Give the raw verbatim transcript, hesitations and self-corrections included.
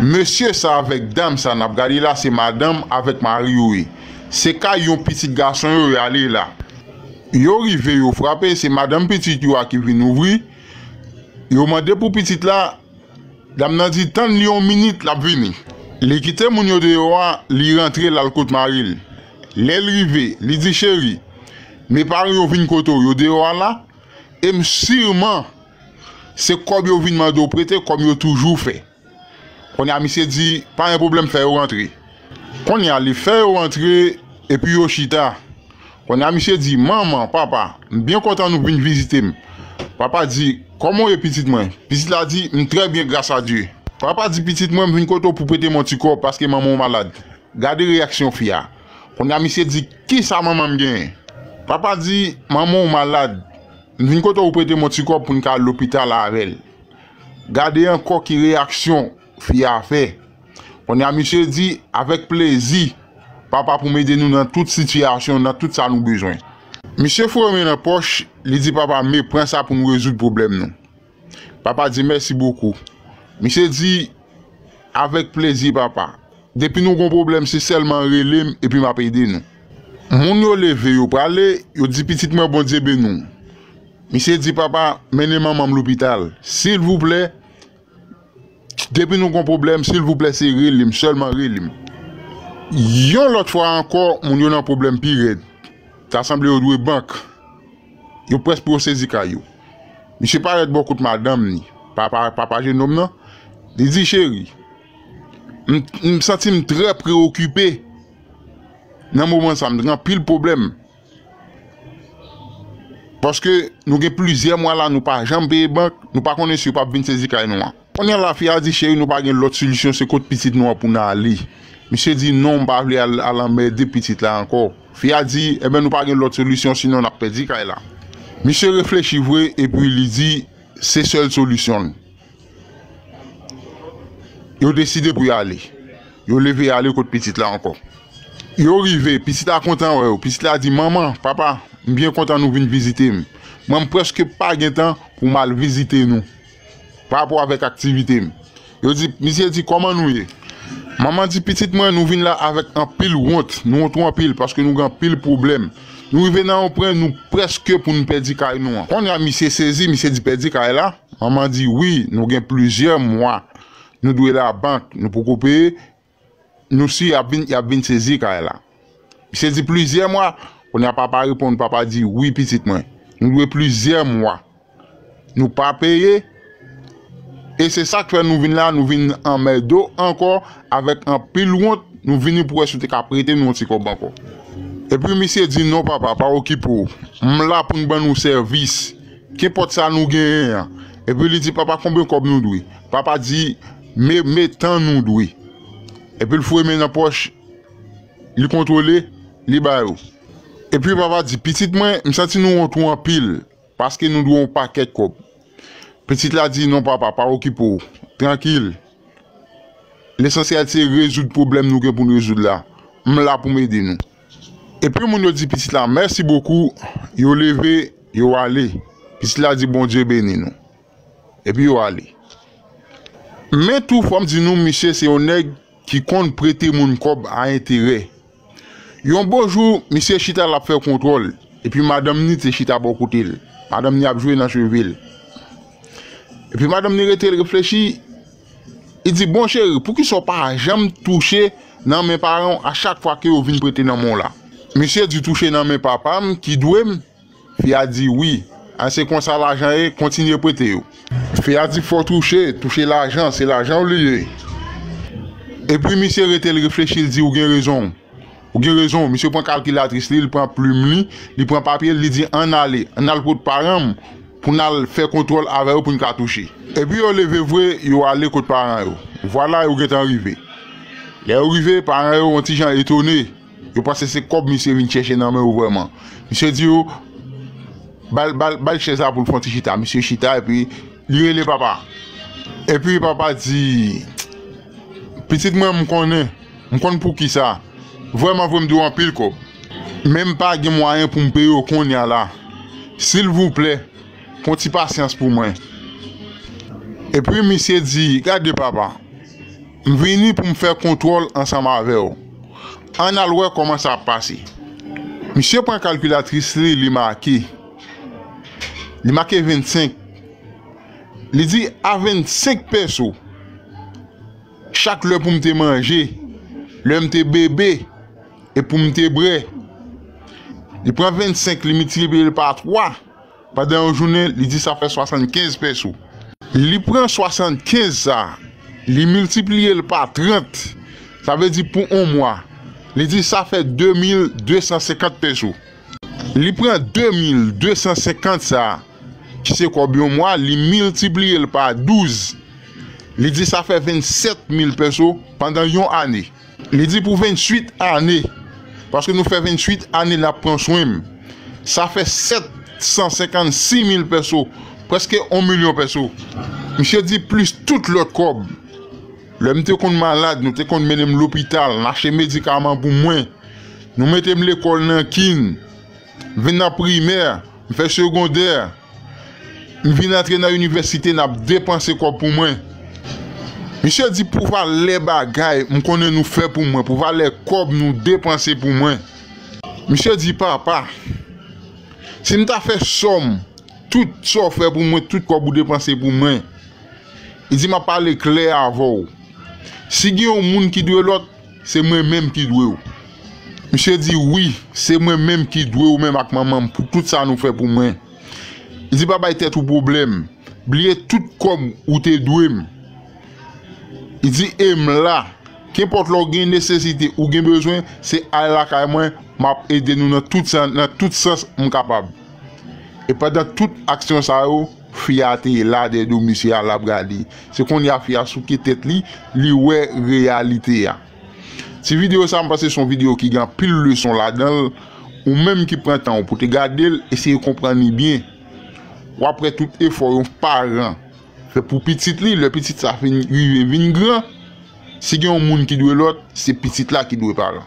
Mesye sa avèk dam sa n ap gade la, se madanm avèk mari yo ye. Se kay yon pitit gason yo y ale la. Yo rive, yo frape, se madanm pitit yo a ki vin ouvri. Yo mande pou pitit la, dam nan di tann li yon minit, l ap vini. Li kite moun yo deyò a, li rantre, l al kot mari l. Lè l rive, li di, cheri, men paran yo vin kote w, yo deyò a la, e m siman se kòb yo vin mande w prete, kòm yo toujou fè. Kounye a misye di, pa gen pwoblèm, fè yo rantre. Kounye a li fè yo rantre, epi yo chita. Kounye a misye di, manman, papa, m byen kontan nou vin vizite m. Papa di, kòman w ye pitit mwen? Pitit la di, m trè byen gras a Dye. Papa di, pitit mwen, m vin kote w pou prete m yon ti kòb paske manman w malad. Gade reyaksyon fi a. Kounye a misye di, kisa manman m genyen? Papa di, manman w malad. M vin kote w prete m yon ti kòb pou n ka al lopital avè l. Gade ankò ki reyaksyon fi a fè. Kounye a misye di, avèk plezi, papa pou m ede nou nan tout sitiyasyon, nan tout sa nou bezwen. Misye foure men nan pòch, li di papa, men pran sa pou nou rezoud pwoblèm nou. Papa di, mèsi bokou. Misye di, avèk plezi papa. Depi nou gon pwoblèm, se sèlman rele m epi m ap ede nou. Moun yo leve, yo prale, yo di pitit mwen Bondye beni w. Misye di papa, mennen manman m lopital. Silvouplè, depi nou gon pwoblèm, silvouplè, se rele m, sèlman rele m. Yon lòt fwa ankò, moun yo nan pwoblèm pi rèd. Ta sanble yo dwe bank. Yo prèske pou yo sezi kay yo. Misye parèt bò kot madanm li, papa, papa jenòm nan. Li di, cheri, m, m santi m trè preokipe nan moman sa, m gen anpil pwoblèm. Paske nou gen plizyè mwa la, nou pa janm peye bank, nou pa konnen si yo p ap vin sezi kay nou an. Kounye a la, fi a di, cheri, nou pa gen lòt solisyon, se kot pitit nou an pou n ale. Misye di, non, m pa vle al, al anmède pitit la ankò. Fi a di, enben, nou pa gen lòt solisyon, sinon n ap pèdi kay la. Misye reflechi vre, epi li di, se sèl solisyon l. Yo deside pou y ale. Yo leve y ale kot pitit la ankò. Yo rive, pitit la kontan wè yo. Pitit la di, manman, papa, m byen kontan nou vin vizite m. Mwen, m prèske pa gen tan pou m al vizite nou. Pa rapò avèk aktivite m. Yo di, misye di, kòman nou ye? Manman di, pitit mwen, nou vin la avèk anpil wont. Nou wont anpil paske nou gen anpil pwoblèm. Nou rive nan yon pwen, nou prèske pou n pèdi kay nou an. Kounye a, misye sezi, misye di, pèdi kay la? Manman di, wi, nou gen plizyè mwa. Nou dwe labank, nou poko peye. Nou si y ap vin, y ap vin sezi kay la. Misye di, plizyè mwa? Kounye a papa reponn, papa di, wi, pitit mwen. Nou dwe plizyè mwa. Nou pa peye. E se sa k fè nou vin la, nou vin anmède w ankò avèk anpil wont. Nou vini pou wè si w te ka prete nou yon ti kòb ankò. Epi misye di, non, papa, pa okipe w. M la pou m ban nou sèvis. Kenpòt sa nou genyen an. Epi li di, papa, konbyen kòb nou dwe? Papa di, men, men tan nou dwe. Epi l foure men nan pòch, li kontwole, li ba yo. Epi papa di, pitit mwen, m santi nou wont ou anpil, paske nou dwe yon pakèt kòb. Pitit la di, non, papa, pa okipe w. Trankil. Lesansyèl se rezoud pwoblèm nou gen pou n rezoud la. M la pou m ede nou. Epi moun yo di pitit la, mèsi bokou, yo leve, yo ale. Pitit la di, Bondye beni nou. Epi yo ale. Men tou, fò m di nou, misye se yon nèg ki konn prete moun kòb a enterè. Yon bon jou, misye chita l ap fè kontwòl, epi madanm ni te chita bò kote l. Madanm ni ap jwe nan cheve l. Epi madanm ni rete l reflechi, li di, bon cheri, poukisa w pa janm touche nan men paran w a chak fwa ke yo vin prete nan men w la? Misye di, touche nan men papa m ki dwe m. Fi a di, wi. A, se konsa lajan ye, kontinye prete yo. Fi a di, fò touche, touche lajan, se lajan w li ye. Epi misye rete l reflechi, l di, ou gen rezon. Ou gen rezon. Misye pran kalkilatris li, li pran plim li, li pran papye l, li di, ann ale, ann al kot paran m pou n al fè kontwòl avè yo pou n ka touche. Epi yo leve vre, yo ale kot paran yo. Vwala, yo gentan rive. Lè yo rive, paran yo yon ti jan etone. Yo panse se kòb misye vin chèche nan men yo vrèman. Misye di yo, ba l, ba l, ba l chèz la pou l fè yon ti chita. Misye chita epi li rele papa. Epi papa di, pitit mwen, m konnen, m konn poukisa. Vrèman vre, m dwe w anpil kòb. Men m pa gen mwayen pou m peye w kounye a la. Silvouplè, pran ti pasyans pou mwen. Epi misye di, gade papa, M vini pou m fè kontwòl ansanm avè w. Ann al wè kòman sa ap pase. Misye pran kalkilatris li, li make. Li make vennsenk. Li di, a vennsenk peso, chak lè pou m te manje, lè m te bebe, e pou m te bwè. Li pran vennsenk, li miltipliye l pa twa. Pandan yon jounen, li di sa fè swasannkenz peso. Li pran swasannkenz sa, li miltipliye l pa trant, sa vle di pou yon mwa, li di sa fè de mil de san senkant peso. Li pran de mil de san senkant sa, ki se kòb yon mwa, li miltipliye l pa douz, li di sa fè vennsèt mil peso pandan yon ane. Li di pou venntwit ane, paske nou fè venntwit ane n ap pran swen m. Sa fè sèt san senkannsis mil peso, prèske yon milyon peso. Misye di plis tout lòt kòb. Lè m te konn malad, nou te konn mennen m lopital, n achte medikaman pou mwen. Nou mete m lekòl nan kin, m vin nan primè, m fè segondè. M vin antre nan inivèsite, n ap depanse kòb pou mwen. Misye di pou valè bagay m konnen nou fè pou mwen, pou valè kòb nou depanse pou mwen. Misye di, papa, si m ta fè sòm tout sa w fè pou mwen, tout kòb ou depanse pou mwen, li di m ap pale klè avè w. Si gen yon moun ki dwe lòt, se mwen menm ki dwe w. Misye di wi, se mwen menm ki dwe w menm ak manman m pou tout sa nou fè pou mwen. Li di pa bay tèt ou pwoblèm, bliye tout kòb ou te dwe m. Li di e m la, kenpòt lè w gen nesesite ou gen bezwen, se al lakay mwen, m ap ede nou nan tout sans, nan tout sans m kapab. E pandan tout aksyon sa yo, fi a te la dèyè do misye a, l ap gade. Se kounye a fi a souke tèt li, li wè reyalite a. Ti videyo sa, m panse se yon videyo ki gen anpil leson ladan l. Ou menm ki pran tan w pou te gade l, eseye konprann li byen. W ap wè tout efò yon paran fè pou pitit li, lè pitit sa fin rive vin gran, si gen yon moun ki dwe lòt, se pitit la ki dwe paran.